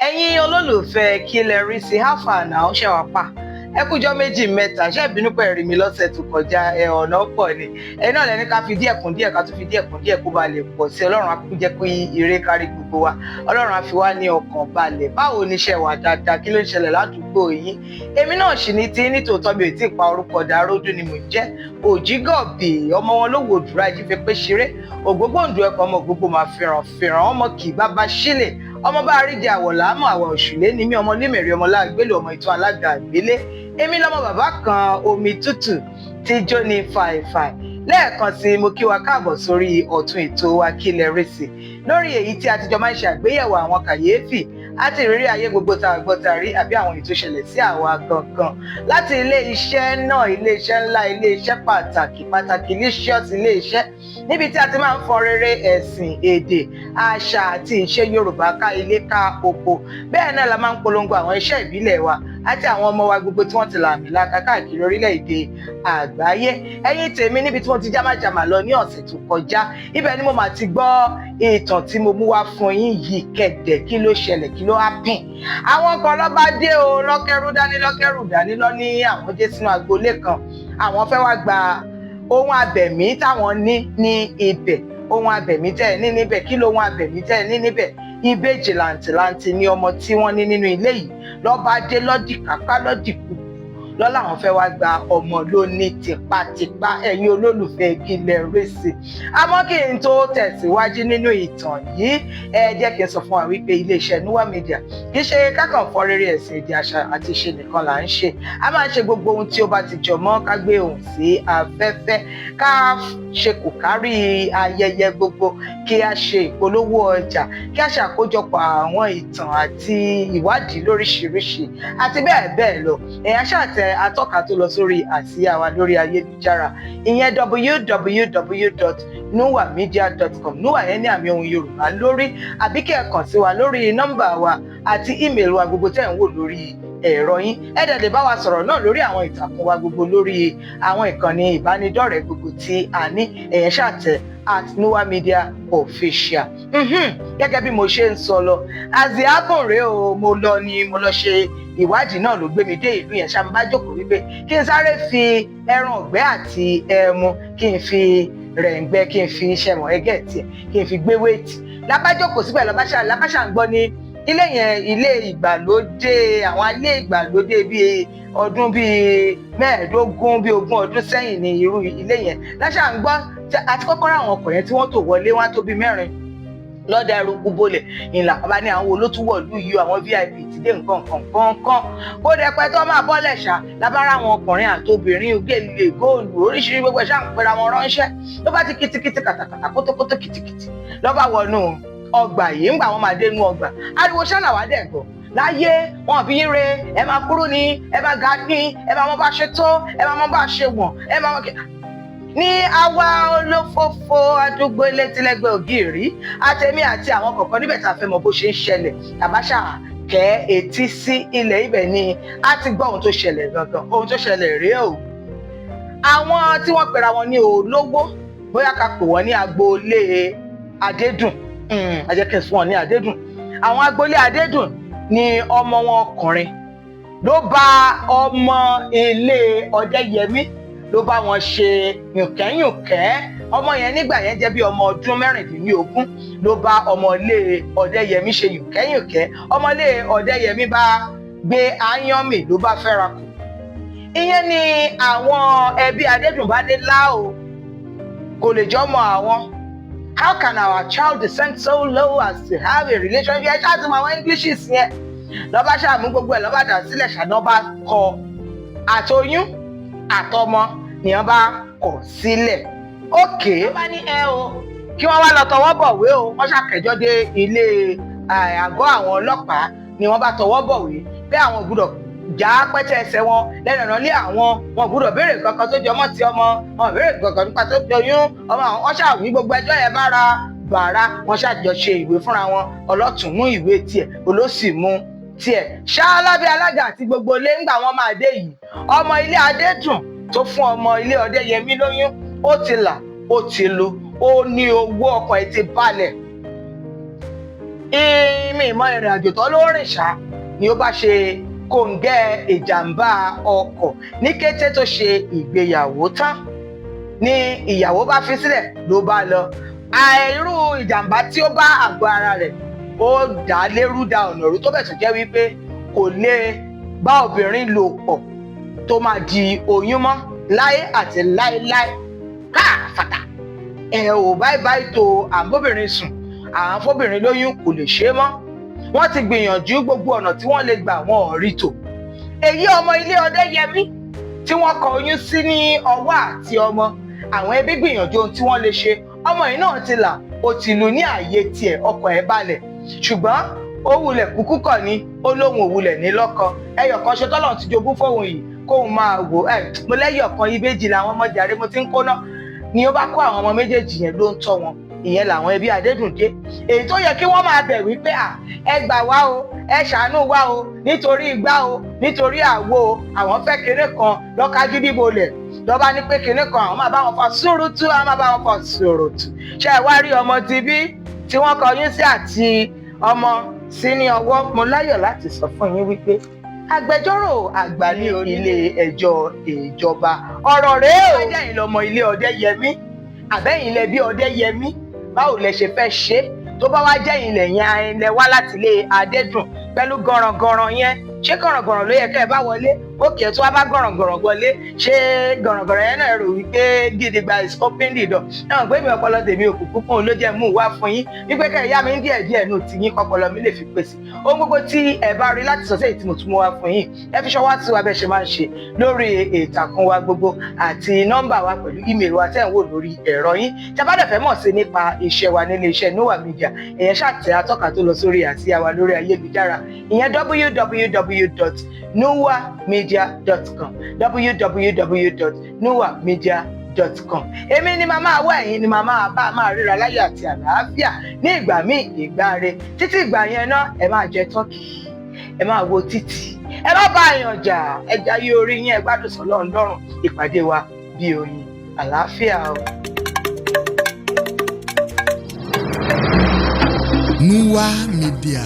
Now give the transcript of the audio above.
Ẹ̀yin olólùfẹ́ Kí Lẹ Rí Sí, how far now? Ṣe wà pa? Ẹ kújọ́ méjì mẹ́ta. Ṣé ìbínú pẹ̀ rí mi lọ́sẹ̀ tó kọjá? Ẹ ọ̀nà pọ̀ ni. Ẹ̀yin náà lẹ́ni ká fi díẹ̀ kún díẹ̀, ká tún fi díẹ̀ kún díẹ̀ kó ba lè pọ̀ sí. Ọlọ́run á kúkú jẹ́ kí ire kárí gbogbo wa. Ọlọ́run á fi wá ní ọkàn balẹ̀. Báwo ni? Ṣe wà dáadáa? Kí ló ń ṣẹlẹ̀ ládùúgbò yín? Èmi náà sì ní tí nítòótọ́, mi ò tí ì pa orúkọ dàródún ni mò ń jẹ́. Òjìgọ̀bì ọmọ wọn ló wò dúró ajífẹ́ pé ṣeré ògbógbòǹdù ẹ̀kọ́ ọmọ gbogbo máa fìràn fìràn ọmọ kì í bá bá sílẹ̀ ọmọ bá rí jẹ àwọ̀ láàmú àwọ̀ òṣùlé ní mí, ọmọ límẹ̀rí, ọmọ láàgbélé, ọmọ ìtún alága àgbélé. Èmi lọmọ bàbá kan omi tútù tí jóni fàìfàì. Lẹ́ẹ̀kan sí, mo kí wa káàbọ̀ sórí ọ̀tún ètò wa Kí Lẹ Rí Sí, lórí èyí tí a ti jọ máa ń ṣe àgbéyẹ̀wò àwọn kàyéfì àti ìrírí ayé gbogbo tá a gbọ́, tá a rí, àbí àwọn èyí tó ṣẹlẹ̀ sí àwa gangan láti ilé iṣẹ́ náà, ilé iṣẹ́ ńlá, ilé iṣẹ́ pàtàkì pàtàkì, licious ilé iṣẹ́ níbi tí a ti máa ń fọn rere ẹ̀sìn, èdè, àṣà àti ìṣe Yorùbá ká ilé ká oko. Bẹ́ẹ̀ náà la máa ń polongo àwọn iṣẹ́ ìbílẹ̀ wa àti àwọn ọmọ wa gbogbo tí wọ́n ti làmì laka káàkiri orílẹ̀-èdè àgbáyé. Ẹ̀yin tèmi, níbi tí wọ́n ti jámájàmá lọ ní ọ̀sẹ̀ tó kọjá, ibẹ̀ ni mo máa ti gbọ́ ìtàn tí mo mú wá fún yín yìí. Kẹ̀dẹ̀, kí ló ṣẹlẹ̀? Kí ló happen? Àwọn kan lọ́ba dé o, lọ́kẹ́rù dání, lọ́kẹ́rù dání, lọ ní àwọn dé sínú agboolé kan, àwọn fẹ́ wá gba ohun abẹ̀mí táwọn ní ní ibẹ̀. Ohun abẹ̀mí tẹ́ ẹ ní níbẹ̀, kí ló ohun abẹ̀mí tẹ́ ẹ ní níbẹ̀? Ìbejì làǹtìlanti ní ọmọ tí wọ́n ní nínú ilé yìí. Lọ́ba dé lọ́dì kápá lọ́dì kúkú lọ́la, àwọn fẹ́ wá gba ọmọ lóní tipátipá. Ẹ̀yin olólùfẹ́ Kí Lẹ Rí Sí, àmọ́ kí n tó tẹ̀síwájú nínú ìtàn yìí, ẹ jẹ́ kí n sọ fún wa wípé iléeṣẹ́ Nuwa Media kì í ṣe kákan fọ́ rere ẹ̀sìn, èdè, àṣà àti ìṣe nìkan là ń ṣe. A máa ń ṣe gbogbo ohun tí ó bá ti jọ mọ́ ká gbé ohùn sí afẹ́fẹ́, ká ṣe kò kárí ayẹyẹ gbogbo, kí a ṣe ìpolówó ọjà, kí a ṣe àkójọpọ̀ àwọn ìtàn àti ìwádìí lóríṣiríṣi àti bẹ́ẹ̀ bẹ́ẹ̀ lọ. Èèyàn ṣàtẹ atọ́ka tó lọ sórí àsíá wa lórí ayélujára, ìyẹn www.nuwamedia.com. Nuwa yẹn ní àmì ohun Yorùbá lórí, àbí kí ẹ kàn sí wa lórí nọ́mbà wa àti email wa gbogbo tẹ́ ń wò lórí ẹ̀rọ yín. Ẹ dẹ̀ lè bá wa sọ̀rọ̀ náà lórí àwọn ìtàkùn wa gbogbo, lórí àwọn ìkànnì ìbánidọ́rẹ̀ẹ́ gbogbo tí a ní. Ẹ̀yẹn ṣàtẹ̀ @NuwaMediaOfficial. Gẹ́gẹ́ bí mo ṣe ń sọ lọ, àzíákùn rèé o. Mo lọ ni mo lọ ṣe ìwádìí náà ló gbé mi dé ìlú yẹn. Ṣá mo bá jókòó wípé kí n sáré fi ẹran ọ̀gbẹ́ àti ẹmu, kí n fi rẹ̀ǹgbẹ́, kí n fi ṣẹ̀mọ̀ ẹgẹ́ tiẹ̀, kí n fi gbé weight. Lábájókòó síbẹ̀, lọ́báṣà ń gbọ́ ní ilé yẹn, ilé ìgbàlódé, àwọn ilé ìgbàlódé bíi ọdún bíi 15, bíi 20 ọdún sẹ́yìn ní irú ilé yẹn. Láṣà ń gbọ́ àti kọ́kọ́rọ́ àwọn ọkọ̀ yẹn tí wọ́n tò wọlé, wọ́n á tó bíi mẹ́rin lọ́dà eruku bolẹ̀. Ìlà bàbá ní àwọn olótúwọ̀lú yìí, àwọn VIP ti dé, nǹkan kan kan kó dẹ pẹ́ tó máa bọ́lẹ̀ ṣá. Lábára àwọn ọkùnrin àtobìnrin, gèlè, góòlù, oríṣiríṣi, gbogbo ẹ̀ ṣáà ń pera wọn ránṣẹ́. Ló bá ti kitikiti kàtàkàtà kótókótó kìtìkìtì lọ́ba wọnú ọgbà yìí. Ńgbà wọn máa dé inú ọgbà, ariwo ṣáláwá dẹ̀ gbọ́ láyé wọn bí yín re. Ẹ máa kúrú ni, ẹ máa ga ní, ẹ máa mọ bá ṣe tó, ẹ máa mọ bá ṣe wọ̀n, ẹ máa mọ ní àwa olófófó àdúgbò létílẹ́gbẹ̀ẹ́ ògìrì àtẹ̀mí àti àwọn kọ̀ọ̀kan níbẹ̀ tá a fẹ́ mọ bó ṣe ń ṣẹlẹ̀. Tàbáṣà kẹ́ etí sí ilẹ̀, ibẹ̀ ni a ti gbọ́ ohun tó ṣẹlẹ̀ gangan. Ohun tó ṣẹlẹ̀ rèé o. Àwọn tí wọ́n pera wọn ní olówó, bóyá ká pè wọ́n ní agboolé Adédùn, ẹ jẹ́ kí n fún wọn ní Adédùn. Àwọn agboolé Adédùn ni ọmọ wọn ọkùnrin ló bá ọmọ ilé Ọdẹ́yẹmí, ló bá wọn ṣe yùnkẹ́yùnkẹ́. Ọmọ yẹn nígbà yẹn jẹ́ bí ọmọ ọdún 16 ló bá ọmọ ilé Ọdẹ́yẹmí ṣe yùnkẹ́yùnkẹ́. Ọmọ ilé Ọdẹ́yẹmí bá gbé áyánmì, ló bá fẹ́ra kù. Ìyẹn ni àwọn ẹbí Adédùn bá dé láò kò lè jọmọ àwọn. "How can our child descend so low as to have a relationship?" Ẹ ṣáà tún mọ àwọn Englishes yẹn. Lọ́ba ṣàmú gbogbo ẹ̀, lọ́ba dà sílẹ̀, ṣàná bá kọ àtoyún àtọmọ nìyẹn bá kọ̀ sílẹ̀. Ókè, wọ́n bá ní ẹ o, kí wọ́n wá lọ tọwọ́ bọ̀wé o. Wọ́n ṣàkẹjọ́ dé ilé àgọ́ àwọn ọlọ́pàá ni wọ́n bá tọwọ́ bọ̀wé pé àwọn gbọ́dọ̀ já pẹ́tẹ́ ẹsẹ̀ wọn lẹ́nu ọ̀nà lé àwọn, wọn gbọ́dọ̀ béèrè kankan tó jọmọ́ ti ọmọ wọn, béèrè kankan nípa tó oyún ọmọ àwọn. Wọ́n ṣàwí gbogbo ẹjọ́ yẹn bára bàrà. Wọ́n ṣàjọ ṣe ìwé fúnra wọn, ọlọ́tún mú ìwé tiẹ̀, olósì mú tiẹ̀ ṣálábẹ́ alága àti gbogbo ilé. Ńgbà wọn máa dé yìí, ọmọ ilé Adédùn tó fún ọmọ ilé Ọdẹ́yẹmí lóyún, ó ti là, ó ti lu, ó ní owó, ọkàn ẹ̀ ti balẹ̀. Ìmì ìmọ̀ ìrìn àjò tó ló rìn ṣá ni ó bá ṣe kòǹgẹ́ ìjàmbá ọkọ̀ ní kété tó ṣe ìgbéyàwó tán ni ìyàwó bá fi sílẹ̀ ló bá lọ. Àìrú ìjàmbá tí ó bá àgọ́ ara rẹ̀, ó dá lérú, da ọ̀nà rú, tó bẹ̀ tó jẹ́ wípé kò lè bá obìnrin lò pọ̀ tó máa di oyún mọ́ láé àti láéláé káàfàtà. Ẹ ò báyìí báyìí tó à ń bóbìnrin sùn, à ń fóbìnrin lóyún, kò lè ṣe é mọ́. Wọ́n ti gbìyànjú gbogbo ọ̀nà tí wọ́n lè gbà, wọn ò rí tò. Èyí ọmọ ilé Ọdẹ́yẹmí tí wọ́n kọ oyún sí ní ọwọ́ àti ọmọ, àwọn ẹbí gbìyànjú ohun tí wọ́n lè ṣe. Ọmọ yìí náà ti là, ó ti lu ní ààyè tiẹ̀, ọkàn ẹ̀ balẹ̀, ṣùgbọ́n ó wulẹ̀ kúkú kọ̀ ni, ó lóun ò wulẹ̀ ní lọ́kọ. Ẹyọ kan ṣe tọ́lọ́run ti jogún fóun yìí, kóun máa wò ẹ. Mo lẹ́yọ̀ kan, ìbejì làwọn ọmọ jàre, mo ti ń kóná ni. Ó bá kó àwọn ọmọ méjèèjì yẹn, ló ń tọ́ wọn. Ìyẹn làwọn ẹbí Adédùndé, èyí tó yẹ kí wọ́n máa bẹ̀ wípé à, ẹ gbà wá o, ẹ ṣàánú wá o, nítorí igbá o, nítorí àwo o, àwọn fẹ́ kinní kan lọ́ka gidi bolẹ̀ lọ́ba ní pé kinní kan, àwọn máa bá wọn fa sùúrùtù, àwọn máa bá wọn fa sùúrùtù. Ṣé ẹ wá rí ọmọ ti bí tí wọ́n kọyún sí àti ọmọ sí ní ọwọ́? Mo láyọ̀ láti sọ fún yín wípé agbẹjọ́rò àgbà ní ilé ẹjọ́ ìjọba ọ̀rọ̀ rèé o. Ẹ̀yin lọmọ ilé Ọdẹ́yẹmí, àbẹ́yìn lẹ bí Ọdẹ́yẹmí, báwo lẹ ṣe fẹ́ ṣe é? Tó bá wá jẹ́ ilẹ̀ yẹn ilẹ̀ wá láti ilé Adédùn pẹ̀lú gọ̀rọ̀gọ̀rọ̀ yẹn, ṣé gọ̀rọ̀gọ̀rọ̀ ló yẹ kẹ́ ẹ bá wọlé? Òkè tó wá bá gọ̀rọ̀gọ̀rọ̀ wọlé, ṣé gọ̀rọ̀gọ̀rọ̀ yẹn náà rò wípé gidigba is open the door náà? Pé mi ọpọlọ tèmi òkùnkùn fún un ló jẹ́ mú wá fún yín wípé kẹ́ ẹ yá mi ń díẹ̀ díẹ̀ nù tí yín kọ́pọlọ mi lè fi pèsè ohun gbogbo tí ẹ bá rí láti sọ sí èyí tí mo tún mú wá fún yín. Ẹ fi ṣọwọ́ sí wa bẹ́ẹ̀ ṣe máa ń ṣe lórí ìtàkùn wa gbogbo àti nọ́mbà wa pẹ̀lú email wa tẹ́ ń wò lórí ẹ̀rọ yín. Tí a bá dẹ̀ fẹ́ mọ̀ sí nípa iṣẹ́ wa nílé iṣẹ́ Noah Media, ìyẹn ṣàtẹ̀ atọ́ka tó lọ sórí àsíá wa lórí ayélujára, ìyẹn www.noahmedia.com, www.noahmedia.com. Èmi ni màmá wá, ẹ̀yin ni màmá bá máa ríra láyọ̀ àti àlàáfíà ní ìgbà míì, ìgbà re. Títí ìgbà yẹn náà, ẹ máa jẹ turkey, ẹ máa wo títì, ẹ má bá àyàn jà, ẹ jayé orí yín, ẹ gbádùn sọ́lọ́run lọ́rùn. Ìpàdé wa bí oyin, àlàáfíà o. Noah Media.